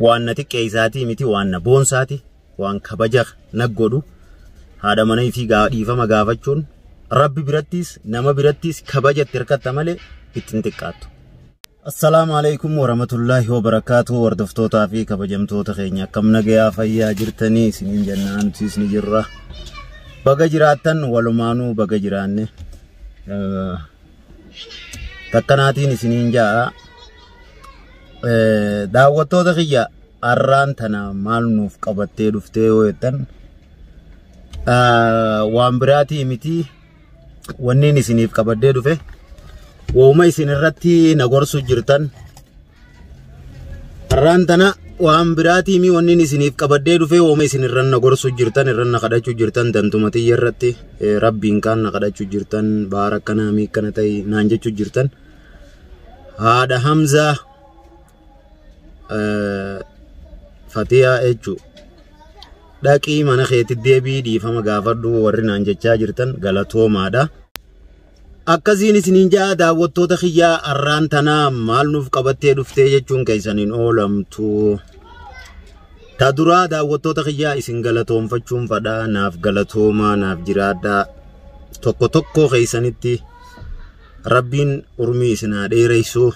Waan na xiqqeessaatii miti, waan na boonsaati, waan kabaja na godhu. Haadha mana ifii dhiifama gaafachuun Rabbi birattis nama birattis kabaja itti hirkatta malee ittiin xiqqaattu. Assalaamu alaikum warahmatullaahi wabarakaatuh. Hordoftootaa fi kabajamtoota keenya, akkam nagayaa fayyaa jirtanii isiniin jennaan, nutis ni jirra. Baga jiraattan, walumaanuu baga jiraanne. Takkanaatiin isiniin ja'a. Daawwattoota kiyya, har'aan tana maal nuuf qabattee dhuftee yoo jettan, waan biraatii miti, wanniin isiniif qabadhee dhufe wooma isin irratti na gorsu jirtan. Har'aan tana waan biraatii mi wanniin isiniif qabadhee dhufe, wooma isin irra na gorsu jirtan, irra na kadhachuu jirtan, dantuma tiyya irratti Rabbiin kaan na kadhachuu jirtan, baara akkanaa miikkana ta'e naan jechuu jirtan. Haadha Hamzaa Fatiyaa jechuu, dhaqii mana keetti deebii dhiifama gaafadhu warri naan jechaa jirtan, galatoomaadha. Akkasiin isiniin ja'a daawwattoota kiyyaa, har'aan tanaa maal nuuf qabattee dhuftee jechuun keessaniin oolamtu. Ta duraa, daawwattoota kiyyaa, isin galatoonfachuun fadhaa, naaf galatoomaa, naaf jiraadhaa. Tokko tokko keessanitti Rabbiin urmii isin haa dheeressu.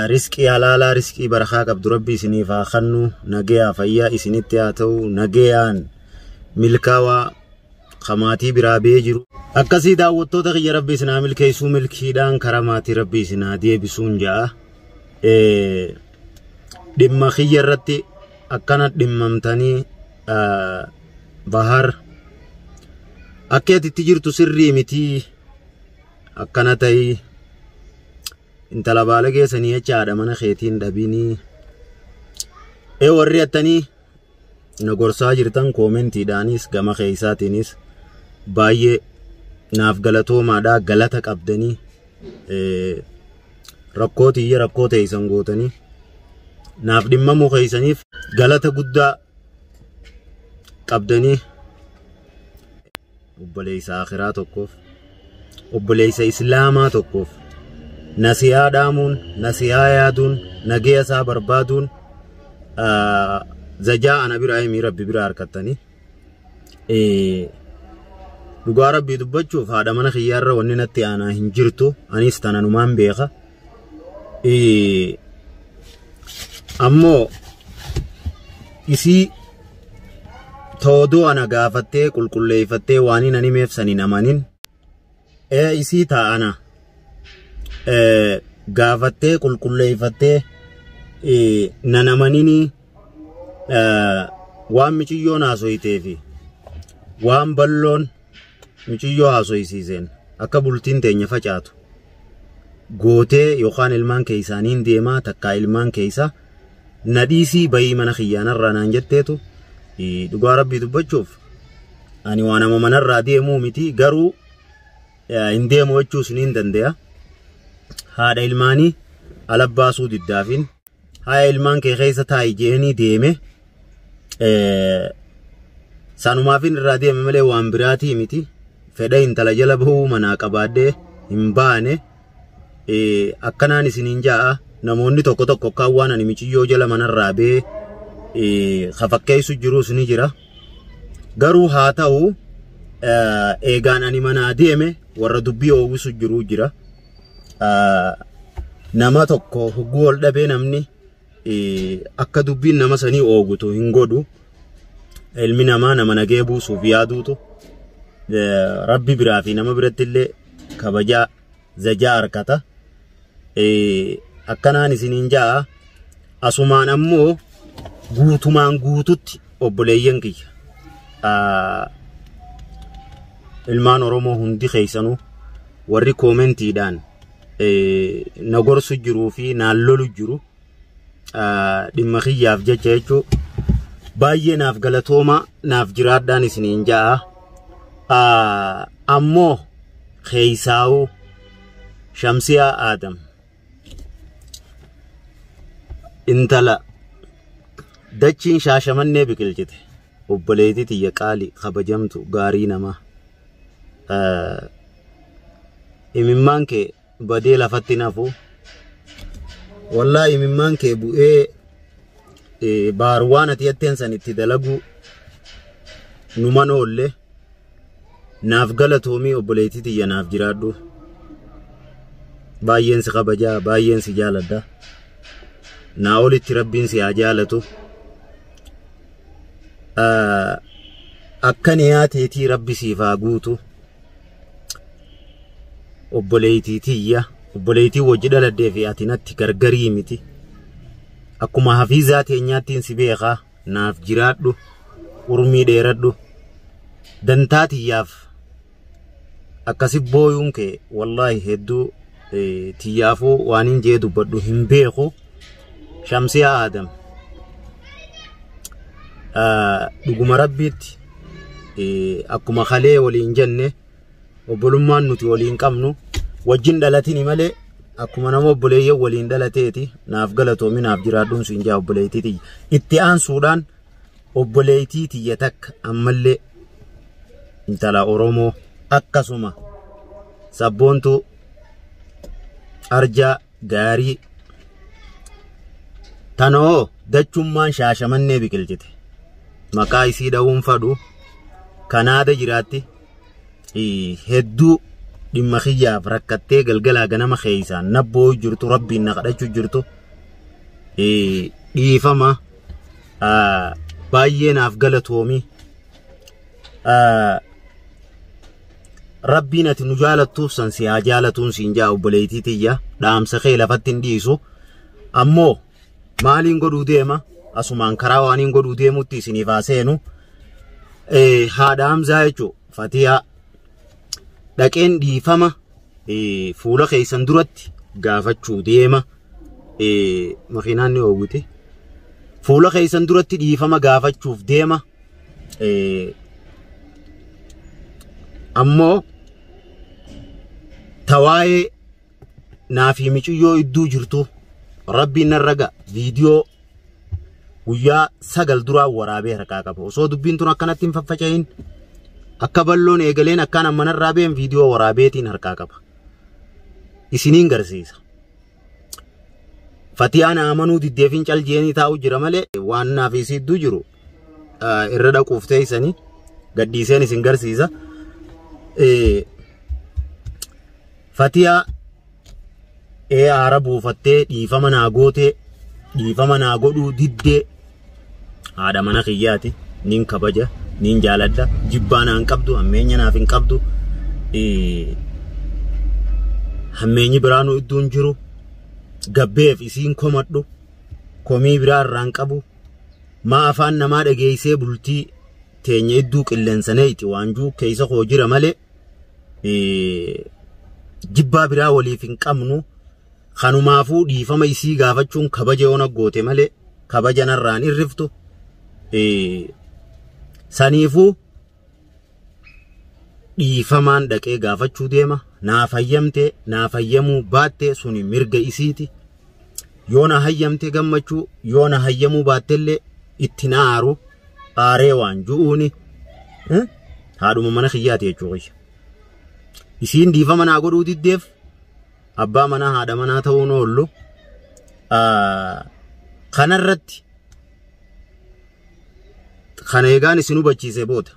Riskii halaalaa, riskii barakaa qabdu Rabbi isiniif haa kennu. Nagayaa fayyaa isinitti haa ta'u, nagayaan milkaawaa kamaatii biraa ba'ee jiru. Akkasii daawwattoota kiyya, Rabbi isin haa milkeessuu, milkiidhaan karaa maatii Rabbi isin haa deebisuun ja'a. Dhimma kiyya irratti akkana dhimmamtanii, Bahar akka ati itti jirtu sirrii mitii, akkana ta'ii, intala baala geessanii jecha haadha mana keetiin dhabinii. Warri attanii na gorsaa jirtan, koomentiidhaanis gama keessaatiinis baay'ee naaf galatoomaadha, galata qabdanii, rakkoo tiyya rakkoo teessan gootanii naaf dhimmamuu keessaniif galata guddaa qabdanii. Obboleessa akhiraa tokkoof, obboleessa islaamaa tokkoof nasihaa dhaamuun, nasihaa yaaduun, nagaya isaa barbaaduun zajaa ana biraa himii Rabbi biraa harkattanii. Dhugaa Rabbii dubbachuuf, haadha mana kiyyaarra wanni natti aanaa hin jirtu, anis tananumaan beeka. Ammoo isii toodoo ana gaafattee qulqulleeffattee waan hin himeef san hin amanin. Isii taa'ana gaafattee qulqulleeffattee nan amaninii, waan miciyyoon haasoyitee fi waan balloon miciyyoo haasoysiiseen akka bultiin teenya facaatu gootee, yookaan ilmaan keessaaniin deemaa takkaa ilmaan keessa na dhiisii bayii mana kiyyaanarraa naan jetteetu. Dhugaa Rabbii dubbachuuf, ani waan nama manarraa deemuu miti, garuu hin deemu jechuus ni danda'a. Haadha ilmaanii ala baasuu diddaafin haaya ilmaan kee keessa taa'i je'anii deeme, sanumaafin irraa deeme malee waan biraatii miti. Fedha intala jala bahuu manaa qabaadhee hin baane. Akkanaan isiniin ja'a, namoonni tokko tokko akkaan waan ani miciyyoo jala manarraa bee kafakkeessu jirus ni jira. Garuu haa ta'u, eegaan ani manaa deeme warra dubbii oowwisu jiru jira. Nama tokko hogguu ol dhabee namni akka dubbiin nama sanii oogutu hin godhu. Ilmi namaa nama nagee buusuuf yaaduutu Rabbi biraa fi nama biratti illee kabajaa zajaa harkata. Akkanaan isiniin ja'a, asumaan ammoo guutumaan guututti obboleeyyan kiyya, ilmaan Oromoo hundi keessanuu, warri koomentiidhaan na gorsu jiruu fi naan lolu jiru dhimma kiyyaaf jecha jechuu, baay'ee naaf galatoomaa, naaf jiraadhaan isiniin ja'a. Ammoo keessaa'uu Shamsiyaa Aadam, intala dachiin Shaashamannee biqilchite, obboleettii tiyya qaali, kabajamtu, gaarii namaa, imimmaan kee badee lafatti nafu. Wallaahi imimmaan kee bu'ee baar waan ati jetteen san itti dalaguu numan oolle. Naaf galatoomii obboleettii tiyya, naaf jiraadhu. Baay'een si kabajaa, baay'een si jaaladha. Naa olitti Rabbiin si haa jaalatu. Akka niyaa teetii Rabbi siif haa guutu. Obboleettii tiyya, obboleettii wajji dhaladhee fi ati natti gargarii miti. Akkuma hafiizaa teenyaattiin si beekaa, naaf jiraadhu, urmii dheeradhu. Dantaa tiyyaaf akkasi booyuun kee wallaahi hedduu tiyyaafuu waan hin jee dubbadhu hin beeku. Shamsiyaa Aadam. Dhuguma Rabbiitti akkuma kalee waliin jenne, obbolummaan nuti waliin qabnu wajjin dhalatini malee akkuma nama obboleeyyan waliin dhalateeti. Naaf galatoomi, naaf jiraadhuun siin jaa obboleettii tiyya. Itti aansuudhaan obboleettii tiyya takka ammallee, intala Oromoo, akkasuma sabboontuu arjaa gaarii tanoo dachummaan Shaashamannee biqilchite, maqaa isii dha'uun fadhu, Kanaada jiraatti, hedduu dhimma kiyyaaf rakkattee galgalaa ganama keeysaan nabboo jirtu, Rabbiin na kadhachuu jirtu, dhiifama, baay'ee naaf galatoomi. Rabbiin ati nu jaalattuuf san si haa jaalatuun siin jaa obboleettii tiyya. Dhaamsa kee lafatti hin dhiisu. Ammoo maaliin godhuu deema? Asumaan karaa waaniin godhuu deemutti isiniif haa seenu. Haadha Hamzaa jechuun Fatiyaa dhaqeen dhiifama fuula keessan duratti gaafachuu deema. Makiinaan ni oowwiti. Fuula keessan duratti dhiifama gaafachuuf deema. Ammoo tawaa'ee naafii micuyyoo idduu jirtu Rabbiin narra ga'a, viidiyoo guyyaa 9 duraa waraabee harkaa qaba. Osoo dubbiin tun akkanatti hin faffaca'in, akka balloon eegaleen akkaan ammanarraa been viidiyoo waraabeetiin harkaa qaba. Isiniin garsiisa. Fatiyaan amanuu diddeefin caljeeni taa'u jira malee waan naaf isii idduu jiru irra dhaquuf teessanii gadhiiseen isin garsiisa. Fatiyaa aara buufattee dhiifama naa gootee, dhiifama naa godhuu diddee, haadha mana kiyyaati, nin kabaja, nin jaaladha, jibbaa naan qabdu, hammeenya naaf hin qabdu, hammeenyi biraanuu idduun jiru gabbeef isiin komadhu, komii biraa irraan qabu. Maa afaan namaa dhageessee bultii teenya idduu qilleensaneeti waanjuu keessa koo jira malee jibbaa biraa waliif hin qabnu. Kanumaafuu dhiifama isii gaafachuun kabaja yoona goote malee kabaja narraan irriftu. Saniifuu dhiifamaan dhaqee gaafachuu deema. Naaf hayyamtee, naaf hayyamuu baattee suni mirga isiiti. Yoo na hayyamte gammachuu, yoo na hayyamuu baattellee itti na aaru, aaree waan ju'uuni haadhuma mana kiyyaati jechuu kiyya. Isiin dhiifama naa godhuu diddeef abbaa manaa haadha manaa ta'uun oollu. Kanarratti kana eegaan isin hubachiise booda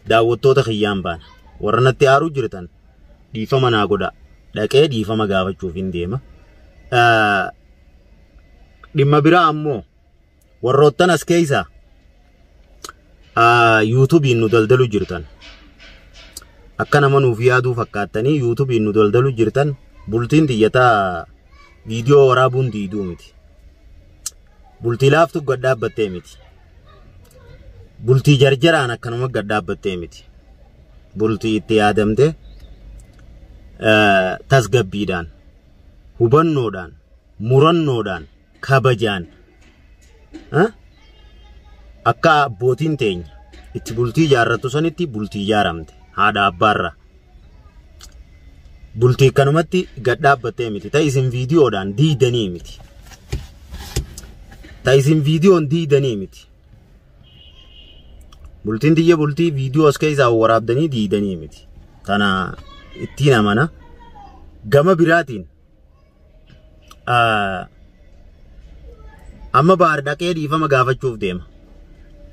daawwattoota kiyyaan baana. Warra natti aaruu jirtan dhiifama naa godha. Dhaqee dhiifama gaafachuuf hin deema. Dhimma biraa ammoo warroottan as keessaa yuutuubiin nu daldalu jirtan. Akka nama nuuf yaaduu fakkaattanii yuutuubiin nu daldalu jirtan, bultiin xiyyataa viidiyoo waraabuun diiduu miti. Bultii laaftu gad dhaabbattee miti. Bultii jarjaraan akkanuma gad dhaabbattee miti. Bultii itti yaadamte, tasgabbiidhaan, hubannoodhaan, murannoodhaan, kabajaan akka abbootiin teenya itti bultii ijaarrattu sanitti bultii ijaaramte haadha abbaarra. Bultii kanumatti gad dhaabbattee miti. Ta isin viidiyoodhaan diidanii miti. Ta isin viidiyoon diidanii miti. Bultiin tiyya bultii viidiyoo as keessaa waraabdanii diidanii miti. Tana ittiin amana. Gama biraatiin Amma Bahar dhaqee dhiifama gaafachuuf deema.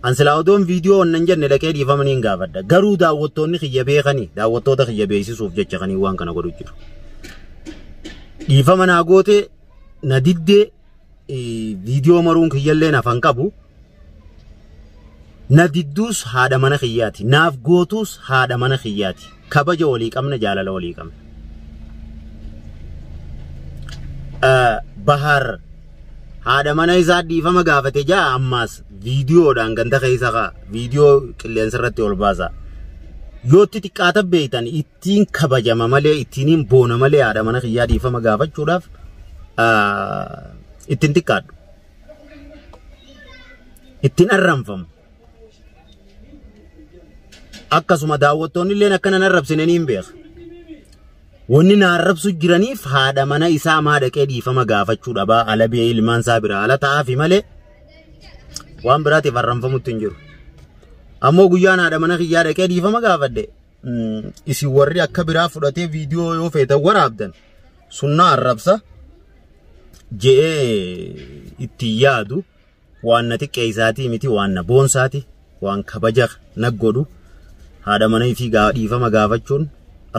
An silaa odoon viidiyoo onnan jenne dhaqee dhiifama niin gaafadha. Garuu daawwattoonni kiyya beekanii daawwattoota kiyya beeksisuuf jecha kanii waan kana godhu jiru. Dhiifama naa gootee na diddee viidiyoo maruun kiyyallee nafan qabu. Na didduus haadha mana kiyyaati. Naaf gootuus haadha mana kiyyaati. Kabaja walii qabna, jaalala walii qabna. Bahar haadha mana isaa dhiifama gaafate jaa ammaas viidiyoodhaan ganda keessa kaa viidiyoo qilleensa irratti ol baasa. Yoo itti xiqqaata beektan ittiin kabajama malee ittiin boona malee haadha mana kiyyaa dhiifama gaafachuudhaaf ittiin xiqqaadhu. Ittiin arranfamu. Akkasuma daawwattoonni illee akkana arrabsine niin beeka. Wanni na arrabsu jiraniif haadha mana isaa maa dhaqee dhiifama gaafachuu dhabaa ala biyya ilmaan isaa bira ala ta'aafi malee waan biraatiif arranfamutti hin jiru. Ammoo guyyaan haadha mana kiyyaa dhaqee dhiifama gaafadhe isin warri akka biraa fudhatee viidiyoo yoo feetan waraabdan sunnaa arrabsa je'ee ittiin yaadu waan na xiqqeessaatii miti waan na boonsaati waan kabaja na godhu haadha mana ifii dhiifama gaafachuun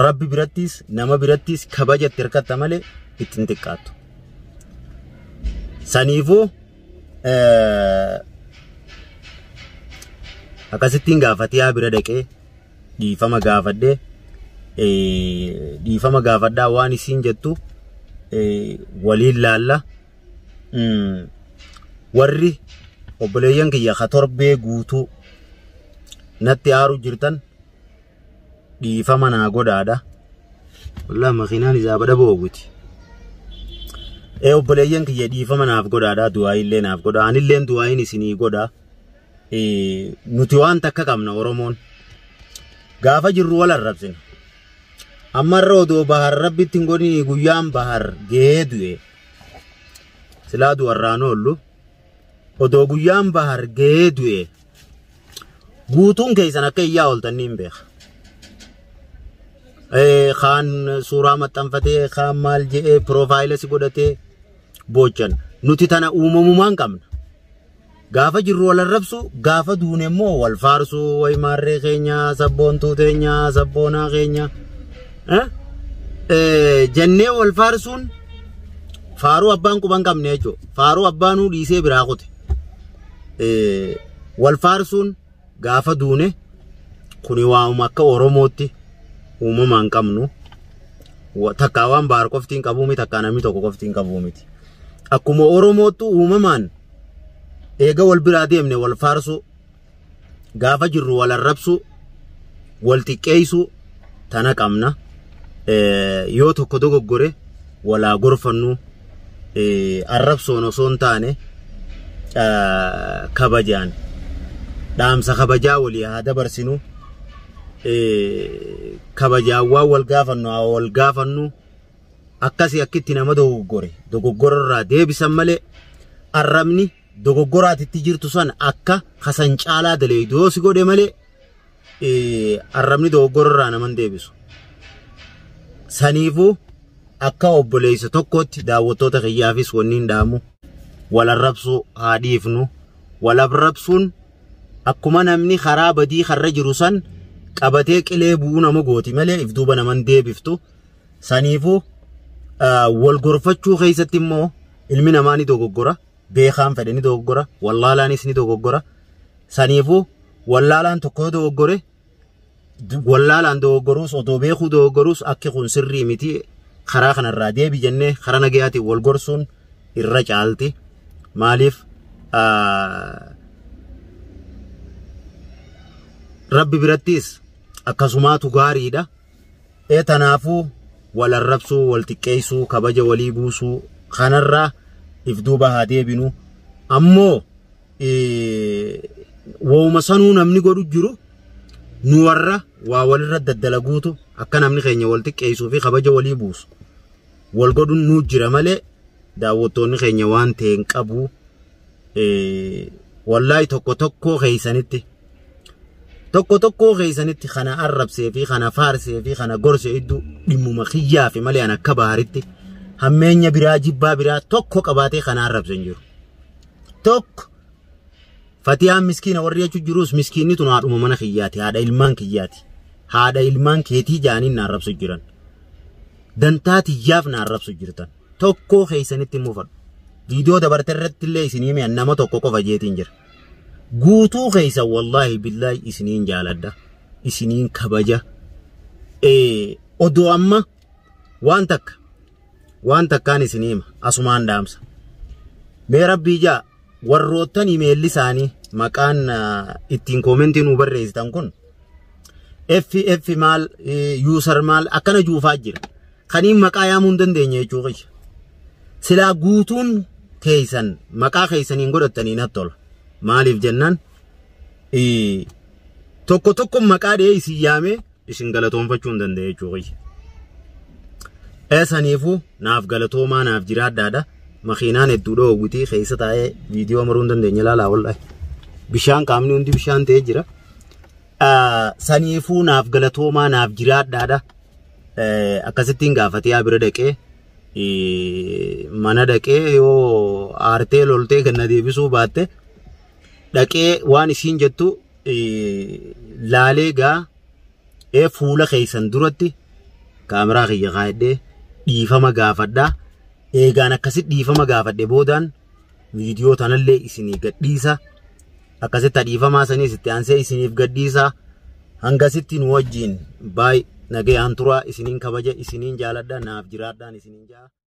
Rabbi birattis nama birattis kabaja itti hirkatta malee ittiin xiqqaattu. Saniifuu akkasittiin gaafatiyaa bira dhaqee dhiifama gaafadhee dhiifama gaafadhaa waan isiin jettu waliin laalla. Warri obboleeyyan kiyya ka torbee guutuu natti aaru jirtan dhiifama naa godhaadha. Wallaahi makiinaan isaa bada boowwiti. Obboleeyyan kiyya dhiifama naaf godhaadha. Du'aa illee naaf godha. Anilleen du'aayin isinii godha. Nuti waan takka qabna Oromoon. Gaafa jirru wal arrabsina. Ammarra odoo Bahar Rabbitti hin godhini guyyaan Bahar gahee du'e. Silaa du'arraan oollu. Odoo guyyaan Bahar gahee du'e. Guutuun keessan akka iyyaa ooltan niin beeka. Kaan suuraa maxxanfatee, kaan maal je'ee, piroofaayila si godhatee boochan. Nuti tana uumamumaan qabna. Gaafa jirru wal arrabsu, gaafa duune immoo wal faarsu, wayi maarree keenya, sabboontuu teenya, sabboonaa keenya. Jennee wal faarsuun faaruu abbaan quban qabne jechuudha. Faaruu abbaanuu dhiisee biraa kute. Wal faarsuun gaafa duune kuni waamuma akka Oromootti uumamaan qabnu. Takkaa waan Bahar qoftiin qabuu miti, takkaa namni tokko qoftiin qabuu miti. Akkuma Oromoottu uumamaan eega wal biraa deemne wal faarsuu, gaafa jirru wal arrabsuu, wal xiqqeessuu tana qabna. Yoo tokko dogoggore walaa gorfannu arrabsoon osoo hin taane kabajaan dhaamsa kabajaa walii haa dabarsinu. Kabajaan waan wal gaafannu haa wal gaafannu. Akkasii akkitti nama dogoggore dogoggorarraa deebisan malee arrabni dogoggoraatitti jirtu san akka kasan caalaa daleeydu yoo si godhe malee arrabni dogoggorarraa naman deebisu. Saniifuu akka obboleessa tokkotti daawwattoota kiyyaafis wanni hin dhaamu wal arrabsuu haa dhiifnu. Wal arrabsuun akkuma namni karaa badii karra jiru san qabatee qilee bu'uu nama gooti malee if duuba naman deebiftu. Saniifuu wal gorfachuu keessatti immoo ilmi namaa ni dogoggora. Beekaan fedhe ni dogoggora. Wallaalaanis ni dogoggora. Saniifuu wallaalaan tokko yoo dogoggore wallaalaan dogoggoruus otoo beekuu dogoggoruus akki kun sirrii miti karaa kanarraa deebi jennee karaa nagayaatiin wal gorsuun irra caalti. Maaliif Rabbi birattis akkasumaatu gaariidha. Tanaafuu wal arrabsuu, wal xiqqeessuu, kabaja walii buusuu kanarraa if duuba haa deebinu. Ammoo wooma sanuu namni godhu jiru nu warra waa walirra daddalaguutu akka namni keenya wal xiqqeessuu fi kabaja walii buusu. Wal godhuun nu jira malee daawwattoonni keenya waan ta'e hin qabu. Wallaahi tokko tokkoo keessanitti tokko tokkoo keessanitti kana arrabsee fi kana faarsee fi kana gorse iddoo dhimmuma kiyyaa fi malee an akka Baharitti hammeenya biraa jibbaa biraa tokko qabaatee kana arrabse hin jiru. Tokko Fatiyaan miskiina warri jechuu jirus miskiinni tun haadhuma mana kiyyaati, haadha ilmaan kiyyaati. Haadha ilmaan keetii jaaniin na arrabsu jiran. Dantaa tiyyaaf na arrabsu jirtan. Tokkoo keessanitti mufadhu. Viidiyoo dabarte irratti illee isinii mi'a nama tokko qofa jeetiin jira. Guutuu keessa wallaahi billaahi isiniin jaaladha. Isiniin kabaja. Odoo amma waan takka waan takkaan isinii hima asumaan dhaamsa. Mee rabbii jaa warroottan imeelli isaanii maqaan ittiin koomentii nu barreessitan kun F F maal user maal akkana juufaa jira. Kaniin maqaa yaamuu hin dandeenye jechuu kiyya. Silaa guutuun keessan maqaa keessaniin godhattanii natti tola. Maaliif jennaan tokko tokko maqaa dhihee isin yaamee isin galatoonfachuu hin danda'e jechuu kiyya. Saniifuu naaf galatoomaa naaf jiraadhaadha. Makiinaan hedduu dhoowwitii keessa taa'ee viidiyoo maruu hin dandeenye ilaalaa wallaahi. Bishaan qaamni hundi bishaan ta'ee jira. Saniifuu naaf galatoomaa naaf jiraadhaadha. Akkasittiin gaafatee bira dhaqee mana dhaqee yoo aartee loltee ganna deebisuu baatte dhaqee waan isiin jettu laalee gaa fuula keessan duratti kaameraa kiyya kaa'edhee dhiifama gaafadhaa. Eegaan akkasitti dhiifama gaafadhe boodaan viidiyoo tanallee isinii gadhiisa. Akkasitti dhiifamaa saniis itti aansee isiniif gadhiisa. Hangasitti nu wajjin baay'ee nagayaan turaa isiniin kabaja isiniin jaaladha naaf jiraadhaan isiniin jaa.